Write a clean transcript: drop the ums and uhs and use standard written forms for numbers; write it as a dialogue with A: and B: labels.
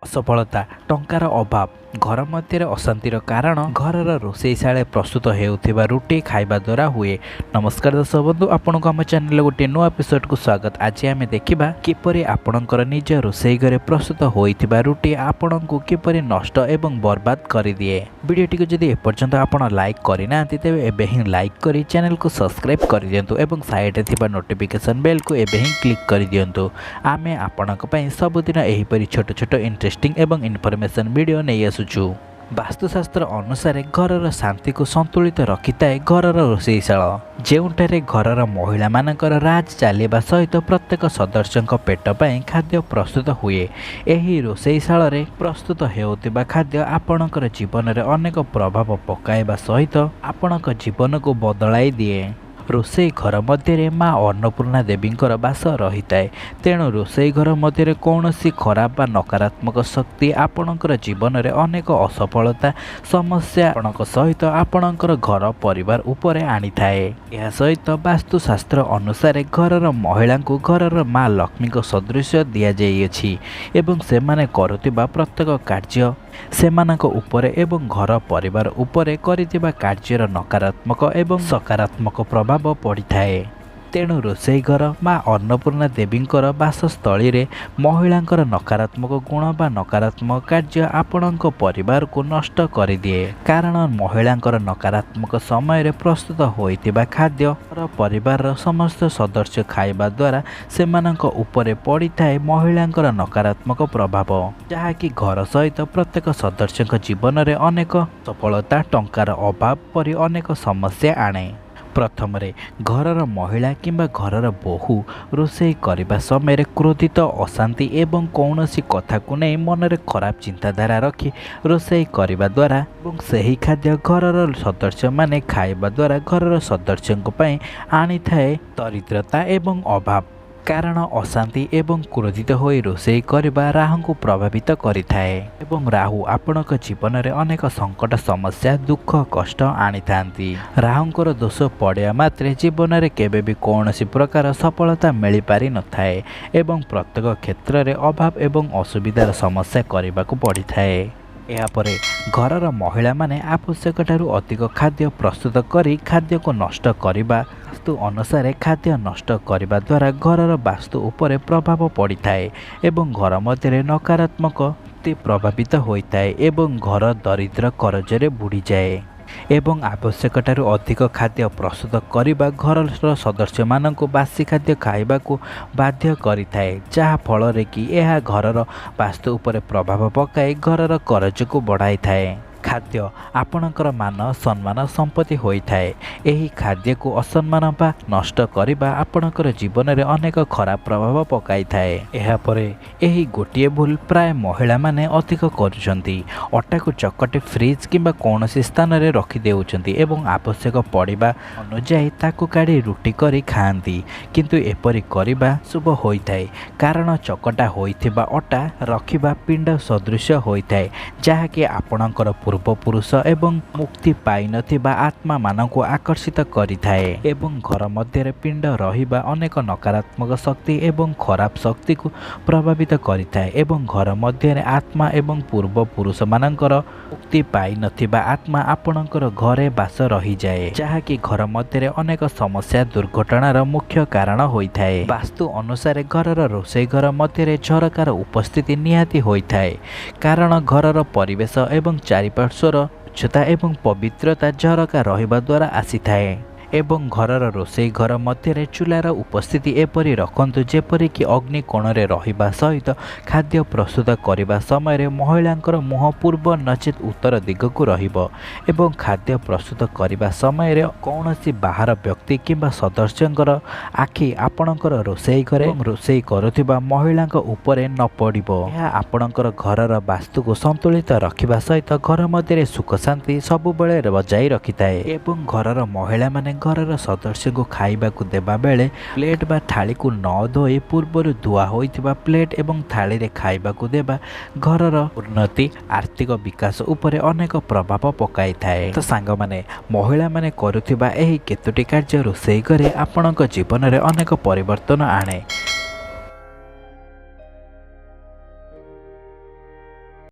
A: ଅସଫଳତା, ଟଙ୍କାର ଅଭାବ, ଘର ମଧ୍ୟରେ ଅଶାନ୍ତିର କାରଣ ଘରର ରୋଷେଇଶାଳେ ପ୍ରସ୍ତୁତ ହେଉଥିବା ରୁଟି ଖାଇବା ଦ୍ୱାରା ହୁଏ। ନମସ୍କାର ଦର୍ଶକ ବନ୍ଧୁ, ଆପଣଙ୍କୁ ଆମ ଚ୍ୟାନେଲରେ ଗୋଟିଏ ନୂଆ ଏପିସୋଡକୁ ସ୍ୱାଗତ। ଆଜି ଆମେ ଦେଖିବା କିପରି ଆପଣଙ୍କର ନିଜ ରୋଷେଇ ଘରେ ପ୍ରସ୍ତୁତ ହୋଇଥିବା ରୁଟି ଆପଣଙ୍କୁ କିପରି ନଷ୍ଟ ଏବଂ ବର୍ବାଦ କରିଦିଏ। ଭିଡ଼ିଓଟିକୁ ଯଦି ଏପର୍ଯ୍ୟନ୍ତ ଆପଣ ଲାଇକ୍ କରିନାହାନ୍ତି, ତେବେ ଏବେ ହିଁ ଲାଇକ୍ କରି ଚ୍ୟାନେଲକୁ ସବସ୍କ୍ରାଇବ୍ କରିଦିଅନ୍ତୁ ଏବଂ ସାଇଡ଼ରେ ଥିବା ନୋଟିଫିକେସନ୍ ବେଲ୍କୁ ଏବେ ହିଁ କ୍ଲିକ୍ କରିଦିଅନ୍ତୁ। ଆମେ ଆପଣଙ୍କ ପାଇଁ ସବୁଦିନ ଏହିପରି ଛୋଟ ଛୋଟ ଇଣ୍ଟରେଷ୍ଟିଂ ଏବଂ ଇନଫର୍ମେସନ୍ ଭିଡ଼ିଓ ନେଇ ଆସୁଛୁ। ବାସ୍ତୁଶାସ୍ତ୍ର ଅନୁସାରେ ଘରର ଶାନ୍ତିକୁ ସନ୍ତୁଳିତ ରଖିଥାଏ ଘରର ରୋଷେଇଶାଳ, ଯେଉଁଠାରେ ଘରର ମହିଳାମାନଙ୍କର ରାଜ ଚାଲିବା ସହିତ ପ୍ରତ୍ୟେକ ସଦସ୍ୟଙ୍କ ପେଟ ପାଇଁ ଖାଦ୍ୟ ପ୍ରସ୍ତୁତ ହୁଏ। ଏହି ରୋଷେଇଶାଳରେ ପ୍ରସ୍ତୁତ ହେଉଥିବା ଖାଦ୍ୟ ଆପଣଙ୍କର ଜୀବନରେ ଅନେକ ପ୍ରଭାବ ପକାଇବା ସହିତ ଆପଣଙ୍କ ଜୀବନକୁ ବଦଳାଇ ଦିଏ। ରୋଷେଇ ଘର ମଧ୍ୟରେ ମା ଅନ୍ନପୂର୍ଣ୍ଣା ଦେବୀଙ୍କର ବାସ ରହିଥାଏ। ତେଣୁ ରୋଷେଇ ଘର ମଧ୍ୟରେ କୌଣସି ଖରାପ ବା ନକାରାତ୍ମକ ଶକ୍ତି ଆପଣଙ୍କର ଜୀବନରେ ଅନେକ ଅସଫଳତା, ସମସ୍ୟା ଆପଣଙ୍କ ସହିତ ଆପଣଙ୍କର ଘର ପରିବାର ଉପରେ ଆଣିଥାଏ। ଏହା ସହିତ ବାସ୍ତୁଶାସ୍ତ୍ର ଅନୁସାରେ ଘରର ମହିଳାଙ୍କୁ ଘରର ମା ଲକ୍ଷ୍ମୀଙ୍କ ସଦୃଶ୍ୟ ଦିଆଯାଇଅଛି ଏବଂ ସେମାନେ କରୁଥିବା ପ୍ରତ୍ୟେକ କାର୍ଯ୍ୟ ସେମାନଙ୍କ ଉପରେ ଏବଂ ଘର ପରିବାର ଉପରେ କରିଥିବା କାର୍ଯ୍ୟର ନକାରାତ୍ମକ ଏବଂ ସକାରାତ୍ମକ ପ୍ରଭାବ ପଡ଼ିଥାଏ। ତେଣୁ ରୋଷେଇ ଘର ମା ଅନ୍ନପୂର୍ଣ୍ଣା ଦେବୀଙ୍କର ବାସସ୍ଥଳୀରେ ମହିଳାଙ୍କର ନକାରାତ୍ମକ ଗୁଣ ବା ନକାରାତ୍ମକ କାର୍ଯ୍ୟ ଆପଣଙ୍କ ପରିବାରକୁ ନଷ୍ଟ କରିଦିଏ। କାରଣ ମହିଳାଙ୍କର ନକାରାତ୍ମକ ସମୟରେ ପ୍ରସ୍ତୁତ ହୋଇଥିବା ଖାଦ୍ୟ ପରିବାରର ସମସ୍ତ ସଦସ୍ୟ ଖାଇବା ଦ୍ୱାରା ସେମାନଙ୍କ ଉପରେ ପଡ଼ିଥାଏ ମହିଳାଙ୍କର ନକାରାତ୍ମକ ପ୍ରଭାବ, ଯାହାକି ଘର ସହିତ ପ୍ରତ୍ୟେକ ସଦସ୍ୟଙ୍କ ଜୀବନରେ ଅନେକ ସଫଳତା, ଟଙ୍କାର ଅଭାବ ପରି ଅନେକ ସମସ୍ୟା ଆଣେ। ପ୍ରଥମରେ ଘରର ମହିଳା କିମ୍ବା ଘରର ବୋହୂ ରୋଷେଇ କରିବା ସମୟରେ କ୍ରୋଧିତ, ଅଶାନ୍ତି ଏବଂ କୌଣସି କଥାକୁ ନେଇ ମନରେ ଖରାପ ଚିନ୍ତାଧାରା ରଖି ରୋଷେଇ କରିବା ଦ୍ୱାରା ଏବଂ ସେହି ଖାଦ୍ୟ ଘରର ସଦସ୍ୟମାନେ ଖାଇବା ଦ୍ୱାରା ଘରର ସଦସ୍ୟଙ୍କ ପାଇଁ ଆଣିଥାଏ ଦରିଦ୍ରତା ଏବଂ ଅଭାବ। କାରଣ ଅଶାନ୍ତି ଏବଂ କ୍ରୋଧିତ ହୋଇ ରୋଷେଇ କରିବା ରାହୁଙ୍କୁ ପ୍ରଭାବିତ କରିଥାଏ ଏବଂ ରାହୁ ଆପଣଙ୍କ ଜୀବନରେ ଅନେକ ସଙ୍କଟ, ସମସ୍ୟା, ଦୁଃଖ, କଷ୍ଟ ଆଣିଥାନ୍ତି। ରାହୁଙ୍କର ଦୋଷ ପଡ଼ିବା ମାତ୍ରେ ଜୀବନରେ କେବେ ବି କୌଣସି ପ୍ରକାର ସଫଳତା ମିଳିପାରିନଥାଏ ଏବଂ ପ୍ରତ୍ୟେକ କ୍ଷେତ୍ରରେ ଅଭାବ ଏବଂ ଅସୁବିଧାର ସମସ୍ୟା କରିବାକୁ ପଡ଼ିଥାଏ। ଏହାପରେ ଘରର ମହିଳାମାନେ ଆବଶ୍ୟକଠାରୁ ଅଧିକ ଖାଦ୍ୟ ପ୍ରସ୍ତୁତ କରି ଖାଦ୍ୟକୁ ନଷ୍ଟ କରିବା। ବାସ୍ତୁ ଅନୁସାରେ ଖାଦ୍ୟ ନଷ୍ଟ କରିବା ଦ୍ୱାରା ଘରର ବାସ୍ତୁ ଉପରେ ପ୍ରଭାବ ପଡ଼ିଥାଏ ଏବଂ ଘର ମଧ୍ୟରେ ନକାରାତ୍ମକ ପ୍ରଭାବିତ ହୋଇଥାଏ ଏବଂ ଘର ଦରିଦ୍ର କରଜରେ ବୁଡ଼ିଯାଏ। ଏବଂ ଆବଶ୍ୟକଠାରୁ ଅଧିକ ଖାଦ୍ୟ ପ୍ରସ୍ତୁତ କରିବା ଘରର ସଦସ୍ୟମାନଙ୍କୁ ବାସି ଖାଦ୍ୟ ଖାଇବାକୁ ବାଧ୍ୟ କରିଥାଏ, ଯାହାଫଳରେ କି ଏହା ଘରର ବାସ୍ତୁ ଉପରେ ପ୍ରଭାବ ପକାଇ ଘରର କରଜକୁ ବଢ଼ାଇଥାଏ। ଖାଦ୍ୟ ଆପଣଙ୍କର ମାନ, ସମ୍ମାନ, ସମ୍ପତ୍ତି ହୋଇଥାଏ। ଏହି ଖାଦ୍ୟକୁ ଅସମ୍ମାନ ବା ନଷ୍ଟ କରିବା ଆପଣଙ୍କର ଜୀବନରେ ଅନେକ ଖରାପ ପ୍ରଭାବ ପକାଇଥାଏ। ଏହାପରେ ଏହି ଗୋଟିଏ ଭୁଲ ପ୍ରାୟ ମହିଳାମାନେ ଅଧିକ କରୁଛନ୍ତି। ଅଟାକୁ ଚକଟି ଫ୍ରିଜ୍ କିମ୍ବା କୌଣସି ସ୍ଥାନରେ ରଖିଦେଉଛନ୍ତି ଏବଂ ଆବଶ୍ୟକ ପଡ଼ିବା ଅନୁଯାୟୀ ତାକୁ କାଢ଼ି ରୁଟି କରି ଖାଆନ୍ତି। କିନ୍ତୁ ଏପରି କରିବା ଶୁଭ ହୋଇଥାଏ, କାରଣ ଚକଟା ହୋଇଥିବା ଅଟା ରଖିବା ପିଣ୍ଡ ସଦୃଶ୍ୟ ହୋଇଥାଏ, ଯାହାକି ଆପଣଙ୍କର ପୂର୍ବପୁରୁଷ ଏବଂ ମୁକ୍ତି ପାଇନଥିବା ଆତ୍ମାମାନଙ୍କୁ ଆକର୍ଷିତ କରିଥାଏ। ଏବଂ ଘର ମଧ୍ୟରେ ପିଣ୍ଡ ରହିବା ଅନେକ ନକାରାତ୍ମକ ଶକ୍ତି ଏବଂ ଖରାପ ଶକ୍ତିକୁ ପ୍ରଭାବିତ କରିଥାଏ ଏବଂ ଘର ମଧ୍ୟରେ ଆତ୍ମା ଏବଂ ପୂର୍ବପୁରୁଷମାନଙ୍କର ମୁକ୍ତି ପାଇନଥିବା ଆତ୍ମା ଆପଣଙ୍କର ଘରେ ବାସ ରହିଯାଏ, ଯାହାକି ଘର ମଧ୍ୟରେ ଅନେକ ସମସ୍ୟା, ଦୁର୍ଘଟଣାର ମୁଖ୍ୟ କାରଣ ହୋଇଥାଏ। ବାସ୍ତୁ ଅନୁସାରେ ଘରର ରୋଷେଇ ଘର ମଧ୍ୟରେ ଝରକାର ଉପସ୍ଥିତି ନିହାତି ହୋଇଥାଏ, କାରଣ ଘରର ପରିବେଶ ଏବଂ ଚାରିପାର୍ଶ୍ୱର ସ୍ୱଚ୍ଛତା ଏବଂ ପବିତ୍ରତା ଝରକା ରହିବା ଦ୍ୱାରା ଆସିଥାଏ। ଏବଂ ଘରର ରୋଷେଇ ଘର ମଧ୍ୟରେ ଚୁଲାର ଉପସ୍ଥିତି ଏପରି ରଖନ୍ତୁ ଯେପରିକି ଅଗ୍ନି କୋଣରେ ରହିବା ସହିତ ଖାଦ୍ୟ ପ୍ରସ୍ତୁତ କରିବା ସମୟରେ ମହିଳାଙ୍କର ମୁହଁ ପୂର୍ବ ନଚେତ୍ ଉତ୍ତର ଦିଗକୁ ରହିବ ଏବଂ ଖାଦ୍ୟ ପ୍ରସ୍ତୁତ କରିବା ସମୟରେ କୌଣସି ବାହାର ବ୍ୟକ୍ତି କିମ୍ବା ସଦସ୍ୟଙ୍କର ଆଖି ଆପଣଙ୍କର ରୋଷେଇ ଘରେ ରୋଷେଇ କରୁଥିବା ମହିଳାଙ୍କ ଉପରେ ନ ପଡ଼ିବ। ଏହା ଆପଣଙ୍କର ଘରର ବାସ୍ତୁକୁ ସନ୍ତୁଳିତ ରଖିବା ସହିତ ଘର ମଧ୍ୟରେ ସୁଖ ଶାନ୍ତି ସବୁବେଳେ ବଜାଇ ରଖିଥାଏ। ଏବଂ ଘରର ମହିଳାମାନେ ଘରର ସଦସ୍ୟଙ୍କୁ ଖାଇବାକୁ ଦେବା ବେଳେ ପ୍ଲେଟ୍ ବା ଥାଳିକୁ ନ ଧୋଇ ପୂର୍ବରୁ ଧୁଆ ହୋଇଥିବା ପ୍ଲେଟ୍ ଏବଂ ଥାଳିରେ ଖାଇବାକୁ ଦେବା ଘରର ଉନ୍ନତି, ଆର୍ଥିକ ବିକାଶ ଉପରେ ଅନେକ ପ୍ରଭାବ ପକାଇଥାଏ। ତ ସାଙ୍ଗମାନେ, ମହିଳାମାନେ କରୁଥିବା ଏହି କେତୋଟି କାର୍ଯ୍ୟ ରୋଷେଇ ଘରେ ଆପଣଙ୍କ ଜୀବନରେ ଅନେକ ପରିବର୍ତ୍ତନ ଆଣେ।